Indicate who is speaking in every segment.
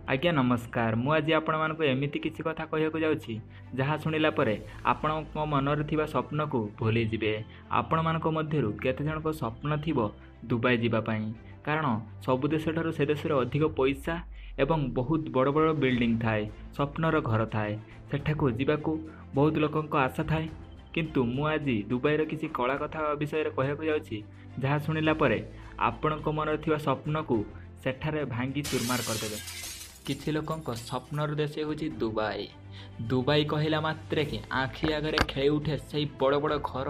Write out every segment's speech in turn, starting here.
Speaker 1: ଆଜ୍ଞା ନମସ୍କାର। ମୁଁ ଆଜି ଆପଣମାନଙ୍କୁ ଏମିତି କିଛି କଥା କହିବାକୁ ଯାଉଛି, ଯାହା ଶୁଣିଲା ପରେ ଆପଣଙ୍କ ମନରେ ଥିବା ସ୍ୱପ୍ନକୁ ଭୁଲିଯିବେ। ଆପଣମାନଙ୍କ ମଧ୍ୟରୁ କେତେଜଣଙ୍କ ସ୍ୱପ୍ନ ଥିବ ଦୁବାଇ ଯିବା ପାଇଁ? କାରଣ ସବୁ ଦେଶଠାରୁ ସେ ଦେଶରେ ଅଧିକ ପଇସା ଏବଂ ବହୁତ ବଡ଼ ବଡ଼ ବିଲ୍ଡିଂ ଥାଏ, ସ୍ୱପ୍ନର ଘର ଥାଏ। ସେଠାକୁ ଯିବାକୁ ବହୁତ ଲୋକଙ୍କ ଆଶା ଥାଏ। କିନ୍ତୁ ମୁଁ ଆଜି ଦୁବାଇର କିଛି କଳା କଥା ବିଷୟରେ କହିବାକୁ ଯାଉଛି, ଯାହା ଶୁଣିଲା ପରେ ଆପଣଙ୍କ ମନରେ ଥିବା ସ୍ୱପ୍ନକୁ ସେଠାରେ ଭାଙ୍ଗି ଚୁରମାର କରିଦେବେ। କିଛି ଲୋକଙ୍କ ସ୍ୱପ୍ନର ଦେଶ ହେଉଛି ଦୁବାଇ। ଦୁବାଇ କହିଲା ମାତ୍ରକେ ଆଖି ଆଗରେ ଖେଳି ଉଠେ ସେଇ ବଡ଼ ବଡ଼ ଘର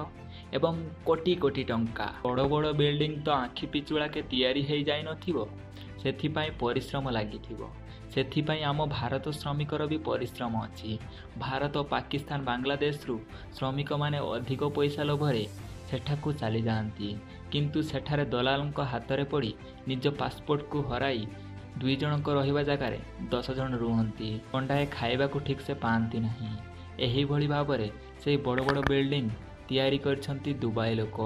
Speaker 1: ଏବଂ କୋଟି କୋଟି ଟଙ୍କା। ବଡ଼ ବଡ଼ ବିଲ୍ଡିଂ ତ ଆଖି ପିଛୁଳାକେ ତିଆରି ହେଇଯାଇନଥିବ, ସେଥିପାଇଁ ପରିଶ୍ରମ ଲାଗିଥିବ। ସେଥିପାଇଁ ଆମ ଭାରତ ଶ୍ରମିକର ବି ପରିଶ୍ରମ ଅଛି। ଭାରତ, ପାକିସ୍ତାନ, ବାଂଲାଦେଶରୁ ଶ୍ରମିକମାନେ ଅଧିକ ପଇସା ଲୋଭରେ ସେଠାକୁ ଚାଲିଯାଆନ୍ତି, କିନ୍ତୁ ସେଠାରେ ଦଲାଲଙ୍କ ହାତରେ ପଡ଼ି ନିଜ ପାସପୋର୍ଟକୁ ହରାଇ 2 ଜଣଙ୍କ ରହିବା ଜାଗାରେ 10 ଜଣ ରୁହନ୍ତି। ଗଣ୍ଡାଏ ଖାଇବାକୁ ଠିକ୍ସେ ପାଆନ୍ତି ନାହିଁ। ଏହିଭଳି ଭାବରେ ସେଇ ବଡ଼ ବଡ଼ ବିଲ୍ଡିଂ ତିଆରି କରିଛନ୍ତି ଦୁବାଇ ଲୋକ।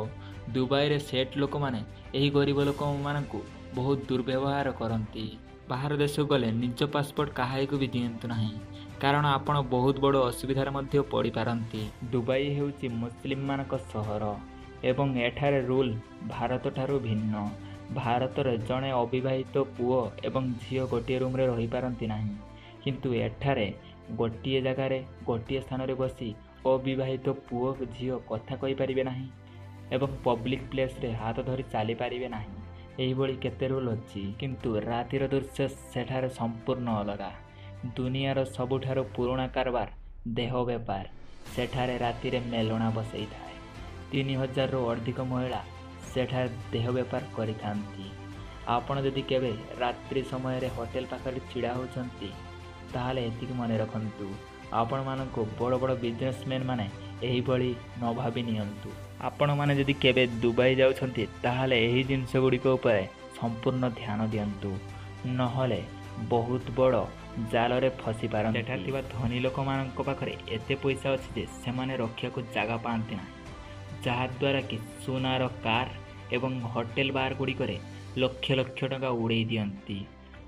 Speaker 1: ଦୁବାଇରେ ସେଟ୍ ଲୋକମାନେ ଏହି ଗରିବ ଲୋକମାନଙ୍କୁ ବହୁତ ଦୁର୍ବ୍ୟବହାର କରନ୍ତି। ବାହାର ଦେଶକୁ ଗଲେ ନିଜ ପାସପୋର୍ଟ କାହାରିକୁ ବି ଦିଅନ୍ତୁ ନାହିଁ, କାରଣ ଆପଣ ବହୁତ ବଡ଼ ଅସୁବିଧାରେ ମଧ୍ୟ ପଡ଼ିପାରନ୍ତି। ଦୁବାଇ ହେଉଛି ମୁସଲିମମାନଙ୍କ ସହର ଏବଂ ଏଠାରେ ରୁଲ୍ ଭାରତଠାରୁ ଭିନ୍ନ। ଭାରତରେ ଜଣେ ଅବିବାହିତ ପୁଅ ଏବଂ ଝିଅ ଗୋଟିଏ ରୁମ୍ରେ ରହିପାରନ୍ତି ନାହିଁ, କିନ୍ତୁ ଏଠାରେ ଗୋଟିଏ ଜାଗାରେ ଗୋଟିଏ ସ୍ଥାନରେ ବସି ଅବିବାହିତ ପୁଅ ଝିଅ କଥା କହିପାରିବେ ନାହିଁ ଏବଂ ପବ୍ଲିକ୍ ପ୍ଲେସ୍ରେ ହାତ ଧରି ଚାଲିପାରିବେ ନାହିଁ। ଏହିଭଳି କେତେ ରୁଲ୍ ଅଛି। କିନ୍ତୁ ରାତିର ଦୃଶ୍ୟ ସେଠାରେ ସମ୍ପୂର୍ଣ୍ଣ ଅଲଗା। ଦୁନିଆର ସବୁଠାରୁ ପୁରୁଣା କାରବାର ଦେହ ବେପାର ସେଠାରେ ରାତିରେ ମେଲଣା ବସେଇଥାଏ। 3000ରୁ ଅଧିକ ମହିଳା ସେଠାରେ ଦେହ ବେପାର କରିଥାନ୍ତି। ଆପଣ ଯଦି କେବେ ରାତ୍ରି ସମୟରେ ହୋଟେଲ ପାଖରେ ଛିଡ଼ା ହେଉଛନ୍ତି, ତାହେଲେ ଏତିକି ମନେ ରଖନ୍ତୁ, ଆପଣମାନଙ୍କୁ ବଡ଼ ବଡ଼ ବିଜନେସମ୍ୟାନ୍ ମାନେ ଏହିଭଳି ନ ଭାବି ନିଅନ୍ତୁ। ଆପଣମାନେ ଯଦି କେବେ ଦୁବାଇ ଯାଉଛନ୍ତି, ତାହେଲେ ଏହି ଜିନିଷ ଗୁଡ଼ିକ ଉପରେ ସମ୍ପୂର୍ଣ୍ଣ ଧ୍ୟାନ ଦିଅନ୍ତୁ, ନହେଲେ ବହୁତ ବଡ଼ ଜାଲରେ ଫସି ପାରନ୍ତି। ସେଠାରେ ଥିବା ଧନୀ ଲୋକମାନଙ୍କ ପାଖରେ ଏତେ ପଇସା ଅଛି ଯେ ସେମାନେ ରଖିବାକୁ ଜାଗା ପାଆନ୍ତି ନାହିଁ, ଯାହାଦ୍ୱାରା କି ସୁନାର କାର୍ ଏବଂ ହୋଟେଲ ବାର୍ ଗୁଡ଼ିକରେ ଲକ୍ଷ ଲକ୍ଷ ଟଙ୍କା ଉଡ଼େଇ ଦିଅନ୍ତି।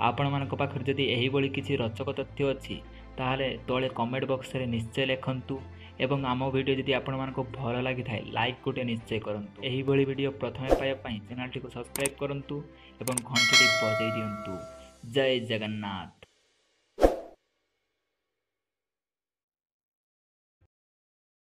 Speaker 1: ଆପଣମାନଙ୍କ ପାଖରେ ଯଦି ଏହିଭଳି କିଛି ରୋଚକ ତଥ୍ୟ ଅଛି, ତାହେଲେ ତଳେ କମେଣ୍ଟ ବକ୍ସରେ ନିଶ୍ଚୟ ଲେଖନ୍ତୁ ଏବଂ ଆମ ଭିଡ଼ିଓ ଯଦି ଆପଣମାନଙ୍କୁ ଭଲ ଲାଗିଥାଏ, ଲାଇକ୍ ଗୋଟେ ନିଶ୍ଚୟ କରନ୍ତୁ। ଏହିଭଳି ଭିଡ଼ିଓ ପ୍ରଥମେ ପାଇବା ପାଇଁ ଚ୍ୟାନେଲଟିକୁ ସବସ୍କ୍ରାଇବ୍ କରନ୍ତୁ ଏବଂ ଘଣ୍ଟିଟି ବଜାଇ ଦିଅନ୍ତୁ। ଜୟ ଜଗନ୍ନାଥ।